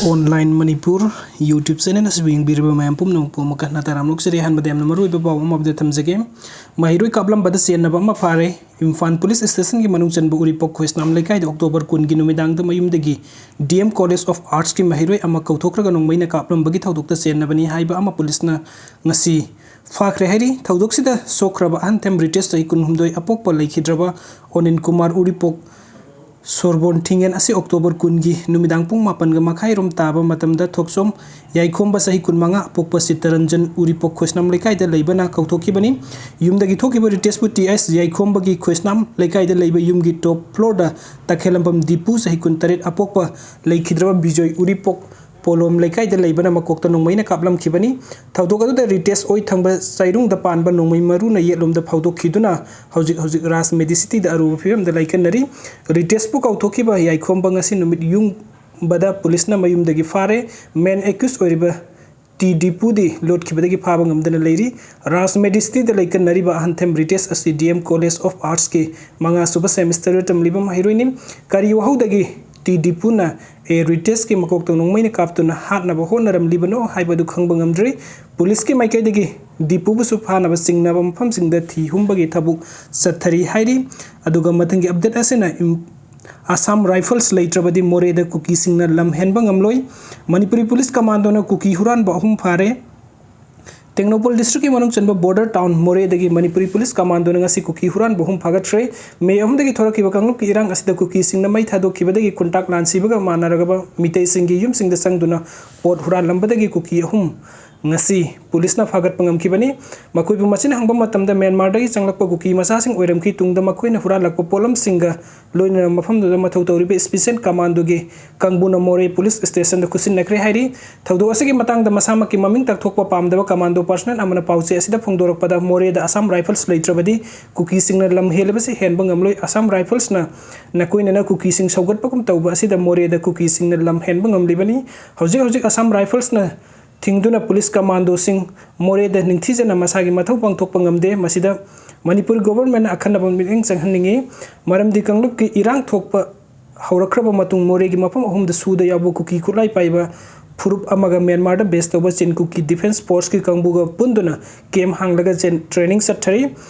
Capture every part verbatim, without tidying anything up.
Online Manipur YouTube channel ꯑꯁꯤꯕꯨ ꯌꯦꯡꯕꯤꯔꯤꯕ ꯃꯌꯥꯝ ꯄꯨꯝꯅꯃꯛꯄꯨ ꯑꯃꯨꯛ ꯍꯟꯅ ꯇꯔꯥꯝꯅ ꯑꯣꯛꯆꯔꯤ꯫ ꯑꯍꯥꯟꯕꯗ ꯌꯥꯝꯅ ꯃꯔꯨꯑꯣꯏꯕ ꯄꯥꯎ ꯑꯃ update ꯊꯝꯖꯒꯦ꯫ ꯃꯍꯩꯔꯣꯏ ꯀꯥꯞꯂꯝꯕꯗ ꯆꯦꯟꯅꯕ ꯑꯃ ꯐꯥꯔꯦ꯫ ꯏꯝꯐꯥꯜ ꯄꯨꯂꯤꯁ ꯁ꯭ꯇꯦꯁꯟꯒꯤ ꯃꯅꯨꯡ ꯆꯟꯕ ꯎꯔꯤꯄꯣꯛ ꯈꯣꯏꯁꯅꯥꯝ ꯂꯩꯀꯥꯏꯗ October ꯀꯨꯟꯒꯤ ꯅꯨꯃꯤꯗꯥꯡꯗ ꯃꯌꯨꯝꯗꯒꯤ D M College of Artsꯀꯤ ꯃꯍꯩꯔꯣꯏ ꯑꯃ ꯀꯧꯊꯣꯛꯈ꯭ꯔꯒ ꯅꯣꯡꯃꯩꯅ ꯀꯥꯞꯂꯝꯕꯒꯤ ꯊꯧꯗꯣꯛꯇ ꯆꯦꯟꯅꯕꯅꯤ ꯍꯥꯏꯕ ꯑꯃ ꯄꯨꯂꯤꯁꯅ ꯉꯁꯤ ꯐꯥꯈ꯭ꯔꯦ ꯍꯥꯏꯔꯤ꯫ ꯊꯧꯗꯣꯛꯁꯤꯗ ꯁꯣꯛꯈ꯭ꯔꯕ ꯑꯍꯟ ꯊꯦꯝ ꯔꯤꯇꯦꯁ, ꯆꯍꯤ ꯀꯨꯟꯍꯨꯝꯗꯣꯏ, ꯑꯄꯣꯛꯄ ꯂꯩꯈꯤꯗ꯭ꯔꯕ ꯑꯣꯅꯤꯜ ꯀꯨꯃꯥꯔ ꯎꯔꯤꯄꯣꯛ ꯁꯣꯔꯕꯣꯟ ꯊꯤꯡꯉꯦꯟ ꯑꯁꯤ October ꯀꯨꯟꯒꯤ ꯅꯨꯃꯤꯗꯥꯡ ꯄꯨꯡ ꯃꯥꯄꯟꯒ ꯃꯈꯥꯏꯔꯣꯝ ꯇꯥꯕ ꯃꯇꯝꯗ ꯊꯣꯛꯆꯣꯝ ꯌꯥꯏꯈꯣꯝꯕ, ꯆꯍꯤ ꯀꯨꯟꯃꯉꯥ, ꯑꯄꯣꯛꯄ ꯆꯤꯠꯇꯔꯟꯖꯟ ꯎꯔꯤꯄꯣꯛ ꯈꯣꯏꯁꯅꯥꯝ ꯂꯩꯀꯥꯏꯗ ꯂꯩꯕꯅ ꯀꯧꯊꯣꯛꯈꯤꯕꯅꯤ꯫ ꯌꯨꯝꯗꯒꯤ ꯊꯣꯛꯈꯤꯕ ꯔꯤꯇꯦꯁꯄꯨ T S ꯌꯥꯏꯈꯣꯝꯕꯒꯤ ꯈꯣꯏꯁꯅꯥꯝ ꯂꯩꯀꯥꯏꯗ ꯂꯩꯕ ꯌꯨꯝꯒꯤ top floorꯗ ꯇꯈꯦꯜꯂꯝꯕꯝ ꯗꯤꯄꯨ, ꯆꯍꯤ ꯀꯨꯟꯇꯔꯦꯠ, ꯑꯄꯣꯛꯄ ꯂꯩꯈꯤꯗ꯭ꯔꯕ ꯕꯤꯖꯣꯏ ꯎꯔꯤꯄꯣꯛ ꯄꯣꯂꯣꯝ ꯂꯩꯀꯥꯏꯗ ꯂꯩꯕꯅ ꯃꯀꯣꯛꯇ ꯅꯣꯡꯃꯩꯅ ꯀꯥꯞꯂꯝꯈꯤꯕꯅꯤ꯫ ꯊꯧꯗꯣꯛ ꯑꯗꯨꯗ ꯔꯤꯇꯦꯁ ꯑꯣꯏ ꯊꯪꯕ ꯆꯩꯔꯨꯡꯗ ꯄꯥꯟꯕ ꯅꯣꯡꯃꯩ ꯃꯔꯨꯅ ꯌꯦꯠꯂꯣꯝꯗ ꯐꯥꯎꯗꯣꯛꯈꯤꯗꯨꯅ ꯍꯧꯖꯤꯛ ꯍꯧꯖꯤꯛ ꯔꯥꯖ ꯃꯦꯗꯤꯁꯤꯇꯤꯗ ꯑꯔꯨꯕ ꯐꯤꯕꯝꯗ ꯂꯩꯀꯟꯅꯔꯤ꯫ ꯔꯤꯇꯦꯁꯄꯨ ꯀꯧꯊꯣꯛꯈꯤꯕ ꯌꯥꯏꯈꯣꯝꯕ ꯉꯁꯤ ꯅꯨꯃꯤꯠ ꯌꯨꯡꯕꯗ ꯄꯨꯂꯤꯁꯅ ꯃꯌꯨꯝꯗꯒꯤ ꯐꯥꯔꯦ꯫ Main accused ꯑꯣꯏꯔꯤꯕ ꯇꯤ ꯗꯤꯄꯨꯗꯤ ꯂꯣꯠꯈꯤꯕꯗꯒꯤ ꯐꯥꯕ ꯉꯝꯗꯅ ꯂꯩꯔꯤ꯫ ꯔꯥꯖ ꯃꯦꯗꯤꯁꯤꯇꯤꯗ ꯂꯩꯀꯟꯅꯔꯤꯕ ꯑꯍꯟ ꯊꯦꯝ ꯔꯤꯇꯦꯁ ꯑꯁꯤ D M College of Artsꯀꯤ ꯃꯉꯥꯁꯨꯕ semesterꯗ ꯇꯝꯂꯤꯕ ꯃꯍꯩꯔꯣꯏꯅꯤ꯫ ꯀꯔꯤ ꯋꯥꯍꯧꯗꯒꯤ ꯇꯤ ꯗꯤꯄꯨꯅ ꯑꯦ ꯔꯤꯇꯦꯁꯀꯤ ꯃꯀꯣꯛꯇ ꯅꯣꯡꯃꯩꯅ ꯀꯥꯞꯇꯨꯅ ꯍꯥꯠꯅꯕ ꯍꯣꯠꯅꯔꯝꯂꯤꯕꯅꯣ ꯍꯥꯏꯕꯗꯨ ꯈꯪꯕ ꯉꯝꯗ꯭ꯔꯤ꯫ ꯄꯨꯂꯤꯁꯀꯤ ꯃꯥꯏꯀꯩꯗꯒꯤ ꯗꯤꯄꯨꯕꯨꯁꯨ ꯐꯥꯅꯕ ꯆꯤꯡꯅꯕ ꯃꯐꯝꯁꯤꯡꯗ ꯊꯤ ꯍꯨꯝꯕꯒꯤ ꯊꯕꯛ ꯆꯠꯊꯔꯤ ꯍꯥꯏꯔꯤ꯫ ꯑꯗꯨꯒ ꯃꯊꯪꯒꯤ update ꯑꯁꯤꯅ ꯏꯝ-, ꯑꯁꯥꯝ ꯔꯥꯏꯐꯜꯁ ꯂꯩꯇ꯭ꯔꯕꯗꯤ ꯃꯣꯔꯦꯗ ꯀꯨꯀꯤꯁꯤꯡꯅ ꯂꯝ ꯍꯦꯟꯕ ꯉꯝꯂꯣꯏ꯫ ꯃꯅꯤꯄꯨꯔꯤ ꯄꯨꯂꯤꯁ ꯀꯃꯥꯟꯗꯣꯅ ꯀꯨꯀꯤ ꯍꯨꯔꯥꯟꯕ ꯑꯍꯨꯝ ꯐꯥꯔꯦ꯫ ꯇꯦꯡꯅꯧꯄꯜ districtꯀꯤ ꯃꯅꯨꯡ ꯆꯟꯕ border town ꯃꯣꯔꯦꯗꯒꯤ ꯃꯅꯤꯄꯨꯔꯤ ꯄꯨꯂꯤꯁ ꯀꯃꯥꯟꯗꯣꯅ ꯉꯁꯤ ꯀꯨꯀꯤ ꯍꯨꯔꯥꯟꯕ ꯑꯍꯨꯝ ꯐꯥꯒꯠꯈ꯭ꯔꯦ꯫ ꯃꯦ ꯑꯍꯨꯝꯗꯒꯤ ꯊꯣꯔꯛꯈꯤꯕ ꯀꯥꯡꯂꯨꯞꯀꯤ ꯏꯔꯥꯡ ꯑꯁꯤꯗ ꯀꯨꯀꯤꯁꯤꯡꯅ ꯃꯩ ꯊꯥꯗꯣꯛꯈꯤꯕꯗꯒꯤ ꯈꯨꯟꯇꯥꯛ ꯂꯥꯟꯁꯤꯕꯒ ꯃꯥꯟꯅꯔꯒꯕ ꯃꯤꯇꯩꯁꯤꯡꯒꯤ ꯌꯨꯝꯁꯤꯡꯗ ꯆꯪꯗꯨꯅ ꯄꯣꯠ ꯍꯨꯔꯥꯟꯂꯝꯕꯗꯒꯤ ꯀꯨꯀꯤ ꯑꯍꯨꯝ ꯉꯁꯤ ꯄꯨꯂꯤꯁꯅ ꯐꯥꯒꯠꯄ ꯉꯝꯈꯤꯕꯅꯤ꯫ ꯃꯈꯣꯏꯕꯨ ꯃꯁꯤꯅ ꯍꯪꯕ ꯃꯇꯝꯗ ꯃ꯭ꯌꯥꯟꯃꯥꯔꯗꯒꯤ ꯆꯪꯂꯛꯄ ꯀꯨꯀꯤ ꯃꯆꯥꯁꯤꯡ ꯑꯣꯏꯔꯝꯈꯤ꯫ ꯇꯨꯡꯗ ꯃꯈꯣꯏꯅ ꯍꯨꯔꯥꯜꯂꯛꯄ ꯄꯣꯠꯂꯝꯁꯤꯡꯒ ꯂꯣꯏꯅꯅ ꯃꯐꯝꯗꯨꯗ ꯃꯊꯧ ꯇꯧꯔꯤꯕ special commandoꯒꯤ ꯀꯥꯡꯕꯨꯅ ꯃꯣꯔꯦ ꯄꯨꯂꯤꯁ ꯁ꯭ꯇꯦꯁꯟꯗ ꯈꯨꯠꯁꯤꯟꯅꯈ꯭ꯔꯦ ꯍꯥꯏꯔꯤ꯫ ꯊꯧꯗꯣꯛ ꯑꯁꯤꯒꯤ ꯃꯇꯥꯡꯗ ꯃꯁꯥꯃꯛꯀꯤ ꯃꯃꯤꯡ ꯇꯥꯛꯊꯣꯛꯄ ꯄꯥꯝꯗꯕ commando personnel ꯑꯃꯅ ꯄꯥꯎꯆꯦ ꯑꯁꯤꯗ ꯐꯣꯡꯗꯣꯔꯛꯄꯗ, ꯃꯣꯔꯦꯗ ꯑꯁꯥꯝ ꯔꯥꯏꯐꯜꯁ ꯂꯩꯇ꯭ꯔꯕꯗꯤ ꯀꯨꯀꯤꯁꯤꯡꯅ ꯂꯝ ꯍꯦꯜꯂꯤꯕꯁꯤ ꯍꯦꯟꯕ ꯉꯝꯂꯣꯏ꯫ ꯑꯁꯥꯝ ꯔꯥꯏꯐꯜꯁꯅ ꯅꯀꯣꯏꯅꯅ ꯀꯨꯀꯤꯁꯤꯡ ꯁꯧꯒꯠꯄꯒꯨꯝ ꯇꯧꯕ ꯑꯁꯤꯗ ꯃꯣꯔꯦꯗ ꯀꯨꯀꯤꯁꯤꯡꯅ ꯂꯝ ꯍꯦꯟꯕ ꯉꯝꯂꯤꯕꯅꯤ꯫ ꯍꯧꯖꯤꯛ ꯍꯧꯖꯤꯛ ꯑꯁꯥꯝ ꯔꯥꯏꯐꯜꯁꯅ ꯊꯤꯡꯗꯨꯅ ꯄꯨꯂꯤꯁ ꯀꯃꯥꯟꯗꯣꯁꯤꯡ ꯃꯣꯔꯦꯗ ꯅꯤꯡꯊꯤꯖꯅ ꯃꯁꯥꯒꯤ ꯃꯊꯧ ꯄꯥꯡꯊꯣꯛꯄ ꯉꯝꯗꯦ꯫ ꯃꯁꯤꯗ ꯃꯅꯤꯄꯨꯔ governmentꯅ ꯑꯈꯟꯅꯕ ꯃꯤꯠꯌꯦꯡ ꯆꯪꯍꯟꯅꯤꯡꯏ꯫ ꯃꯔꯝꯗꯤ ꯀꯥꯡꯂꯨꯞꯀꯤ ꯏꯔꯥꯡ ꯊꯣꯛꯄ ꯍꯧꯔꯛꯈ꯭ꯔꯕ ꯃꯇꯨꯡ ꯃꯣꯔꯦꯒꯤ ꯃꯐꯝ ꯑꯍꯨꯝꯗ ꯁꯨꯗ ꯌꯥꯎꯕ ꯀꯨꯀꯤ ꯈꯨꯠꯂꯥꯏ ꯄꯥꯏꯕ ꯐꯨꯔꯨꯞ ꯑꯃꯒ ꯃ꯭ꯌꯥꯟꯃꯥꯔꯗ base ꯇꯧꯕ ꯆꯤꯟ ꯀꯨꯀꯤ defence forceꯀꯤ ꯀꯥꯡꯕꯨꯒ ꯄꯨꯟꯗꯨꯅ camp ꯍꯥꯡꯂꯒ ꯆꯦꯟ-, training ꯆꯠꯊꯔꯤ꯫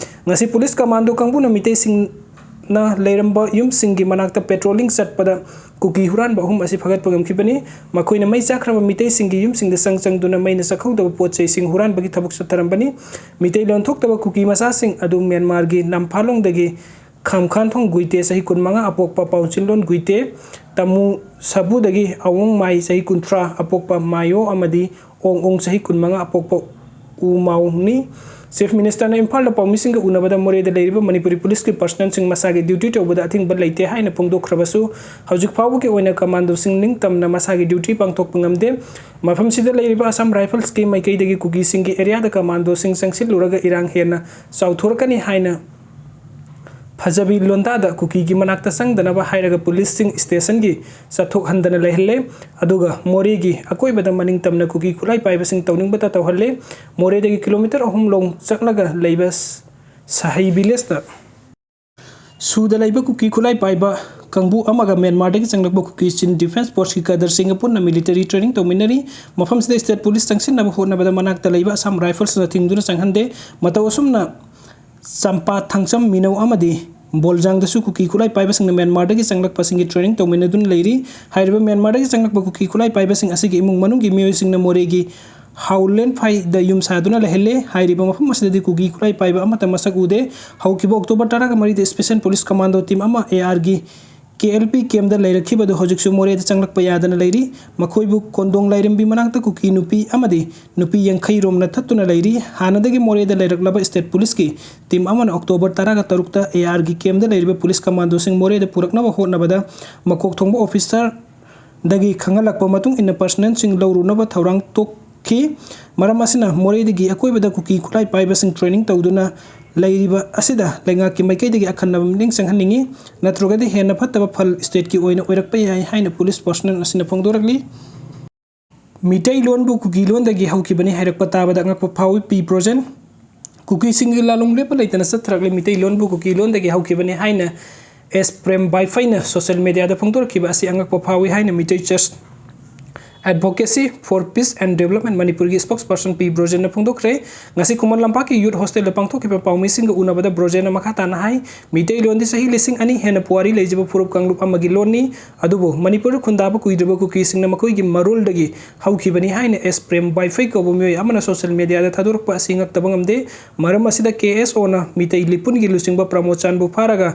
ꯉꯁꯤ police commando ꯀꯥꯡꯕꯨꯅ ꯃꯤꯇꯩꯁꯤꯡꯅ ꯂꯩꯔꯝꯕ ꯌꯨꯝꯁꯤꯡꯒꯤ ꯃꯅꯥꯛꯇ patrolling ꯆꯠꯄꯗ ꯀꯨꯀꯤ ꯍꯨꯔꯥꯟꯕ ꯑꯍꯨꯝ ꯑꯁꯤ ꯐꯥꯒꯠꯄ ꯉꯝꯈꯤꯕꯅꯤ꯫ ꯃꯈꯣꯏꯅ ꯃꯩ ꯆꯥꯛꯈ꯭ꯔꯕ ꯃꯤꯇꯩꯁꯤꯡꯒꯤ ꯌꯨꯝꯁꯤꯡꯗ ꯆꯪ ꯆꯪꯗꯨꯅ ꯃꯩꯅ ꯆꯥꯛꯍꯧꯗꯕ ꯄꯣꯠ ꯆꯩꯁꯤꯡ ꯍꯨꯔꯥꯟꯕꯒꯤ ꯊꯕꯛ ꯆꯠꯊꯔꯝꯕꯅꯤ꯫ ꯃꯤꯇꯩ ꯂꯣꯟꯊꯣꯛꯇꯕ ꯀꯨꯀꯤ ꯃꯆꯥꯁꯤꯡ ꯑꯗꯨ ꯃ꯭ꯌꯥꯟꯃꯥꯔꯒꯤ ꯅꯝꯐꯥꯂꯣꯡꯗꯒꯤ ꯈꯥꯝꯈꯥꯟꯊꯣꯡ ꯒꯨꯏꯇꯦ, ꯆꯍꯤ ꯀꯨꯟꯃꯉꯥ, ꯑꯄꯣꯛꯄ ꯄꯥꯎꯆꯤꯟꯂꯣꯟ ꯒꯨꯏꯇꯦ, ꯇꯃꯨ ꯁꯥꯕꯨꯗꯒꯤ ꯑꯋꯣꯡ ꯃꯥꯏ, ꯆꯍꯤ ꯀꯨꯟꯊ꯭ꯔꯥ, ꯑꯄꯣꯛꯄ ꯃꯥꯏꯌꯣ ꯑꯃꯗꯤ ꯑꯣꯡ ꯑꯣꯡ, ꯆꯍꯤ ꯀꯨꯟꯃꯉꯥ, ꯑꯄꯣꯛꯄ ꯎ ꯃꯥꯎꯅꯤ꯫ Chief Ministerꯅ ꯏꯝꯐꯥꯜꯗ ꯄꯥꯎꯃꯤꯁꯤꯡꯒ ꯎꯅꯕꯗ ꯃꯣꯔꯦꯗ ꯂꯩꯔꯤꯕ ꯃꯅꯤꯄꯨꯔꯤ policeꯀꯤ personnelꯁꯤꯡ ꯃꯁꯥꯒꯤ duty ꯇꯧꯕꯗ ꯑꯊꯤꯡꯕ ꯂꯩꯇꯦ ꯍꯥꯏꯅ ꯐꯣꯡꯗꯣꯛꯈ꯭ꯔꯕꯁꯨ, ꯍꯧꯖꯤꯛ ꯐꯥꯎꯕꯒꯤ ꯑꯣꯏꯅ commandoꯁꯤꯡ ꯅꯤꯡꯇꯝꯅ ꯃꯁꯥꯒꯤ duty ꯄꯥꯡꯊꯣꯛꯄ ꯉꯝꯗꯦ꯫ ꯃꯐꯝꯁꯤꯗ ꯂꯩꯔꯤꯕ Assam Riflesꯀꯤ ꯃꯥꯏꯀꯩꯗꯒꯤ ꯀꯨꯀꯤꯁꯤꯡꯒꯤ areaꯗ commandoꯁꯤꯡ ꯆꯪꯁꯤꯜꯂꯨꯔꯒ ꯏꯔꯥꯡ ꯍꯦꯟꯅ ꯆꯥꯎꯊꯣꯔꯛꯀꯅꯤ ꯍꯥꯏꯅ ꯐꯖꯕꯤ ꯂꯣꯟꯗꯥꯗ ꯀꯨꯀꯤꯒꯤ ꯃꯅꯥꯛꯇ ꯆꯪꯗꯅꯕ ꯍꯥꯏꯔꯒ policeꯁꯤꯡ stationꯒꯤ ꯆꯠꯊꯣꯛꯍꯟꯗꯅ ꯂꯩꯍꯜꯂꯦ꯫ ꯑꯗꯨꯒ ꯃꯣꯔꯦꯒꯤ ꯑꯀꯣꯏꯕꯗ ꯃꯅꯤꯡ ꯇꯝꯅ ꯀꯨꯀꯤ ꯈꯨꯠꯂꯥꯏ ꯄꯥꯏꯕꯁꯤꯡ ꯇꯧꯅꯤꯡꯕꯇ ꯇꯧꯍꯜꯂꯦ꯫ ꯃꯣꯔꯦꯗꯒꯤ kilometre ꯑꯍꯨꯝ ꯂꯣꯝ ꯆꯠꯂꯒ ꯂꯩꯕ ꯁꯍꯩ villageꯇ ꯁꯨꯗ ꯂꯩꯕ ꯀꯨꯀꯤ ꯈꯨꯠꯂꯥꯏ ꯄꯥꯏꯕ ꯀꯥꯡꯕꯨ ꯑꯃꯒ ꯃ꯭ꯌꯥꯟꯃꯥꯔꯗꯒꯤ ꯆꯪꯂꯛꯄ ꯀꯨꯀꯤ ꯆꯤꯟ defence forceꯀꯤ cadreꯁꯤꯡꯒ ꯄꯨꯟꯅ military training ꯇꯧꯃꯤꯟꯅꯔꯤ꯫ ꯃꯐꯝꯁꯤꯗ state police ꯆꯪꯁꯤꯟꯅꯕ ꯍꯣꯠꯅꯕꯗ ꯃꯅꯥꯛꯇ ꯂꯩꯕ Assam Riflesꯅ ꯊꯤꯡꯗꯨꯅ ꯆꯪꯍꯟꯗꯦ꯫ ꯃꯇꯧ ꯑꯁꯨꯝꯅ ꯆꯝꯄꯥ, ꯊꯥꯡꯆꯝ, ꯃꯤꯅꯧ ꯑꯃꯗꯤ ꯕꯣꯜꯖꯥꯡꯗꯁꯨ ꯀꯨꯀꯤ ꯈꯨꯠꯂꯥꯏ ꯄꯥꯏꯕꯁꯤꯡꯅ ꯃ꯭ꯌꯥꯟꯃꯥꯔꯗꯒꯤ ꯆꯪꯂꯛꯄꯁꯤꯡꯒꯤ training ꯇꯧꯃꯤꯟꯅꯗꯨꯅ ꯂꯩꯔꯤ꯫ ꯍꯥꯏꯔꯤꯕ ꯃ꯭ꯌꯥꯟꯃꯥꯔꯗꯒꯤ ꯆꯪꯂꯛꯄ ꯀꯨꯀꯤ ꯈꯨꯠꯂꯥꯏ ꯄꯥꯏꯕꯁꯤꯡ ꯑꯁꯤꯒꯤ ꯏꯃꯨꯡ ꯃꯅꯨꯡꯒꯤ ꯃꯤꯑꯣꯏꯁꯤꯡꯅ ꯃꯣꯔꯦꯒꯤ ꯍꯥꯎꯂꯦꯟꯐꯥꯏꯗ ꯌꯨꯝ ꯁꯥꯗꯨꯅ ꯂꯩꯍꯜꯂꯦ꯫ ꯍꯥꯏꯔꯤꯕ ꯃꯐꯝ ꯑꯁꯤꯗꯗꯤ ꯀꯨꯀꯤ ꯈꯨꯠꯂꯥꯏ ꯄꯥꯏꯕ ꯑꯃꯠꯇ ꯃꯁꯛ ꯎꯗꯦ꯫ ꯍꯧꯈꯤꯕ October ꯇꯔꯥꯒ ꯃꯔꯤꯗ special police commando team ꯑꯃ ARꯒꯤ KLP campꯗ ꯂꯩꯔꯛꯈꯤꯕꯗꯨ ꯍꯧꯖꯤꯛꯁꯨ ꯃꯣꯔꯦꯗ ꯆꯪꯂꯛꯄ ꯌꯥꯗꯅ ꯂꯩꯔꯤ꯫ ꯃꯈꯣꯏꯕꯨ ꯀꯣꯟꯗꯣꯡ ꯂꯥꯏꯔꯦꯝꯕꯤ ꯃꯅꯥꯛꯇ ꯀꯨꯀꯤ ꯅꯨꯄꯤ ꯑꯃꯗꯤ ꯅꯨꯄꯤ ꯌꯥꯡꯈꯩ ꯔꯣꯝꯅ ꯊꯠꯇꯨꯅ ꯂꯩꯔꯤ꯫ ꯍꯥꯟꯅꯗꯒꯤ ꯃꯣꯔꯦꯗ ꯂꯩꯔꯛꯂꯕ state policeꯀꯤ team ꯑꯃꯅ October ꯇꯔꯥꯒ ꯇꯔꯨꯛꯇ ARꯒꯤ campꯗ ꯂꯩꯔꯤꯕ police commandoꯁꯤꯡ ꯃꯣꯔꯦꯗ ꯄꯨꯔꯛꯅꯕ ꯍꯣꯠꯅꯕꯗ ꯃꯀꯣꯛ ꯊꯣꯡꯕ officerꯗꯒꯤ ꯈꯪꯍꯜꯂꯛꯄ ꯃꯇꯨꯡ ꯏꯟꯅ personnelꯁꯤꯡ ꯂꯧꯔꯨꯅꯕ ꯊꯧꯔꯥꯡ ꯇꯣꯛꯈꯤ꯫ ꯃꯔꯝ ꯑꯁꯤꯅ ꯃꯣꯔꯦꯗꯒꯤ ꯑꯀꯣꯏꯕꯗ ꯀꯨꯀꯤ ꯈꯨꯠꯂꯥꯏ ꯄꯥꯏꯕꯁꯤꯡ training ꯇꯧꯗꯨꯅ ꯂꯩꯔꯤꯕ ꯑꯁꯤꯗ ꯂꯩꯉꯥꯛꯀꯤ ꯃꯥꯏꯀꯩꯗꯒꯤ ꯑꯈꯟꯅꯕ ꯃꯤꯠꯌꯦꯡ ꯆꯪꯍꯟꯅꯤꯡꯏ, ꯅꯠꯇ꯭ꯔꯒꯗꯤ ꯍꯦꯟꯅ ꯐꯠꯇꯕ ꯐꯜ stateꯀꯤ ꯑꯣꯏꯅ ꯑꯣꯏꯔꯛꯄ ꯌꯥꯏ ꯍꯥꯏꯅ police personnel ꯑꯁꯤꯅ ꯐꯣꯡꯗꯣꯔꯛꯂꯤ꯫ ꯃꯤꯇꯩ ꯂꯣꯟꯕꯨ ꯀꯨꯀꯤ ꯂꯣꯟꯗꯒꯤ ꯍꯧꯈꯤꯕꯅꯤ ꯍꯥꯏꯔꯛꯄ ꯇꯥꯕꯗ ꯑꯉꯛꯄ ꯐꯥꯎꯏ꯫ ꯄꯤ ꯕ꯭ꯔꯣꯖꯦꯟ꯫ ꯀꯨꯀꯤꯁꯤꯡꯒꯤ ꯂꯥꯂꯣꯡ ꯂꯦꯞꯄ ꯂꯩꯇꯅ ꯆꯠꯊꯔꯛꯂꯤ꯫ ꯃꯤꯇꯩ ꯂꯣꯟꯕꯨ ꯀꯨꯀꯤ ꯂꯣꯟꯗꯒꯤ ꯍꯧꯈꯤꯕꯅꯤ ꯍꯥꯏꯅ ꯑꯦꯁ ꯄ꯭ꯔꯦꯝ ꯕꯥꯏꯐꯩꯅ ꯁꯣꯁꯤꯌꯦꯜ ꯃꯦꯗꯤꯌꯥꯗ ꯐꯣꯡꯗꯣꯔꯛꯈꯤꯕ ꯑꯁꯤ ꯑꯉꯛꯄ ꯐꯥꯎꯏ ꯍꯥꯏꯅ ꯃꯤꯇꯩ ꯆꯔꯆ Advocacy for Peace and Development ꯃꯅꯤꯄꯨꯔꯒꯤ ꯁ꯭ꯄꯣꯛꯁ ꯄꯔꯁꯟ ꯄꯤ ꯕ꯭ꯔꯣꯖꯦꯟꯅ ꯐꯣꯡꯗꯣꯛꯈ꯭ꯔꯦ꯫ ꯉꯁꯤ ꯈꯨꯃꯟ ꯂꯝꯄꯥꯛꯀꯤ ꯌꯨꯠ ꯍꯣꯁꯇꯦꯜꯗ ꯄꯥꯡꯊꯣꯛꯈꯤꯕ ꯄꯥꯎꯃꯤꯁꯤꯡꯒ ꯎꯅꯕꯗ ꯕ꯭ꯔꯣꯖꯦꯟꯅ ꯃꯈꯥ ꯇꯥꯅ ꯍꯥꯏ, ꯃꯤꯇꯩ ꯂꯣꯟꯗꯤ ꯆꯍꯤ ꯂꯤꯁꯤꯡ ꯑꯅꯤ ꯍꯦꯟꯅ ꯄꯨꯋꯥꯔꯤ ꯂꯩꯖꯕ ꯐꯨꯔꯨꯞ ꯀꯥꯡꯂꯨꯞ ꯑꯃꯒꯤ ꯂꯣꯟꯅꯤ꯫ ꯑꯗꯨꯕꯨ ꯃꯅꯤꯄꯨꯔꯗ ꯈꯨꯟꯗꯥꯕ ꯀꯨꯏꯗ꯭ꯔꯤꯕ ꯀꯨꯀꯤꯁꯤꯡꯅ ꯃꯈꯣꯏꯒꯤ ꯃꯔꯣꯜꯗꯒꯤ ꯍꯧꯈꯤꯕꯅꯤ ꯍꯥꯏꯅ ꯑꯦꯁ ꯄ꯭ꯔꯦꯝ ꯕꯥꯏꯐꯩ ꯀꯧꯕ ꯃꯤꯑꯣꯏ ꯑꯃꯅ ꯁꯣꯁꯤꯌꯦꯜ ꯃꯦꯗꯤꯌꯥꯗ ꯊꯥꯗꯣꯔꯛꯄ ꯑꯁꯤ ꯉꯛꯇꯕ ꯉꯝꯗꯦ꯫ ꯃꯔꯝ ꯑꯁꯤꯗ ꯀꯦ ꯑꯦꯁ ꯑꯣꯅ ꯃꯤꯇꯩ ꯂꯤꯄꯨꯟꯒꯤ ꯂꯨꯆꯤꯡꯕ ꯄ꯭ꯔꯃꯣꯗ ꯆꯥꯟꯕꯨ ꯐꯥꯔꯒ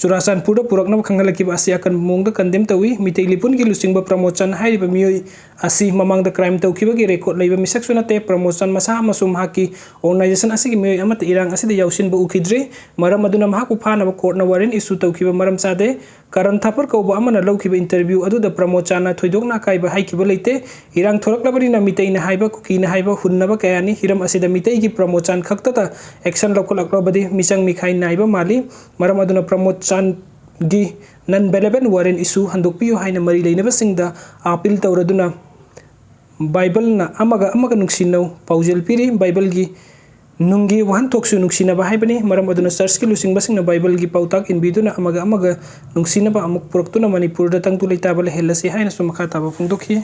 ꯆꯨꯔꯥꯆꯥꯟꯄꯨꯔꯗ ꯄꯨꯔꯛꯅꯕ ꯈꯪꯍꯜꯂꯛꯈꯤꯕ ꯑꯁꯤ ꯑꯀꯟꯕ ꯃꯑꯣꯡꯗ ꯀꯟꯗꯦꯝ ꯇꯧꯏ꯫ ꯃꯤꯇꯩ ꯂꯤꯄꯨꯟꯒꯤ ꯂꯨꯆꯤꯡꯕ ꯄ꯭ꯔꯃꯣꯗ ꯆꯥꯟ ꯍꯥꯏꯔꯤꯕ ꯃꯤꯑꯣꯏ ꯑꯁꯤ ꯃꯃꯥꯡꯗ ꯀ꯭ꯔꯥꯏꯝ ꯇꯧꯈꯤꯕꯒꯤ ꯔꯦꯀꯣꯔꯗ ꯂꯩꯕ ꯃꯤꯁꯛꯁꯨ ꯅꯠꯇꯦ꯫ ꯄ꯭ꯔꯃꯣꯗ ꯆꯥꯟ ꯃꯁꯥ ꯑꯃꯁꯨꯡ ꯃꯍꯥꯛꯀꯤ ꯑꯣꯔꯒꯅꯥꯏꯖꯦꯁꯟ ꯑꯁꯤꯒꯤ ꯃꯤꯑꯣꯏ ꯑꯃꯠꯇ ꯏꯔꯥꯡ ꯑꯁꯤꯗ ꯌꯥꯎꯁꯤꯟꯕ ꯎꯈꯤꯗ꯭ꯔꯤ꯫ ꯃꯔꯝ ꯑꯗꯨꯅ ꯃꯍꯥꯛꯄꯨ ꯐꯥꯅꯕ ꯀꯣꯔꯠꯅ ꯋꯥꯔꯦꯟ ꯏꯁꯨ ꯇꯧꯈꯤꯕ ꯃꯔꯝ ꯆꯥꯗꯦ꯫ ꯀꯔꯟ ꯊꯥꯄꯔ ꯀꯧꯕ ꯑꯃꯅ ꯂꯧꯈꯤꯕ ꯏꯟꯇꯔꯚ꯭ꯌꯨ ꯑꯗꯨꯗ ꯄ꯭ꯔꯃꯣꯗ ꯆꯥꯟꯅ ꯊꯣꯏꯗꯣꯛꯅ ꯑꯀꯥꯏꯕ ꯍꯥꯏꯈꯤꯕ ꯂꯩꯇꯦ꯫ ꯏꯔꯥꯡ ꯊꯣꯔꯛꯂꯕꯅꯤꯅ ꯃꯤꯇꯩꯅ ꯍꯥꯏꯕ, ꯀꯨꯀꯤꯅ ꯍꯥꯏꯕ ꯍꯨꯟꯅꯕ ꯀꯌꯥꯅꯤ꯫ ꯍꯤꯔꯝ ꯑꯁꯤꯗ ꯃꯤꯇꯩꯒꯤ ꯄ꯭ꯔꯃꯣꯗ ꯆꯥꯟ ꯈꯛꯇꯗ ꯑꯦꯛꯁꯟ ꯂꯧꯈꯠꯂꯛꯂꯕꯗꯤ ꯃꯤꯆꯪ ꯃꯤꯈꯥꯏ ꯅꯥꯏꯕ ꯃꯥꯜꯂꯤ꯫ ꯃꯔꯝ ꯑꯗꯨꯅ ꯄ꯭ꯔꯃꯣꯗ ꯆꯥꯟꯒꯤ ꯅꯟ ꯕꯦꯂꯦꯕꯦꯟ ꯋꯥꯔꯦꯟ ꯏꯁꯨ ꯍꯟꯗꯣꯛꯄꯤꯌꯨ ꯍꯥꯏꯅ ꯃꯔꯤ ꯂꯩꯅꯕꯁꯤꯡꯗ ꯑꯥꯄꯤꯜ ꯇꯧꯔꯗꯨꯅ ꯕꯥꯏꯕꯜꯅ ꯑꯃꯒ ꯑꯃꯒ ꯅꯨꯡꯁꯤꯅꯧ ꯄꯥꯎꯖꯦꯜ ꯄꯤꯔꯤ꯫ ꯕꯥꯏꯕꯜꯒꯤ ꯅꯨꯡꯒꯤ ꯋꯥꯍꯟꯊꯣꯛꯁꯨ ꯅꯨꯡꯁꯤꯅꯕ ꯍꯥꯏꯕꯅꯤ꯫ ꯃꯔꯝ ꯑꯗꯨꯅ ꯆꯔꯆꯀꯤ ꯂꯨꯆꯤꯡꯕꯁꯤꯡꯅ ꯕꯥꯏꯕꯜꯒꯤ ꯄꯥꯎꯇꯥꯛ ꯏꯟꯕꯤꯗꯨꯅ ꯑꯃꯒ ꯑꯃꯒ ꯅꯨꯡꯁꯤꯅꯕ ꯑꯃꯨꯛ ꯄꯨꯔꯛꯇꯨꯅ ꯃꯅꯤꯄꯨꯔꯗ ꯇꯪꯗꯨ ꯂꯩꯇꯥꯕ ꯂꯩꯍꯜꯂꯁꯤ ꯍꯥꯏꯅꯁꯨ ꯃꯈꯥ ꯇꯥꯕ ꯐꯣꯡꯗꯣꯛꯈꯤ꯫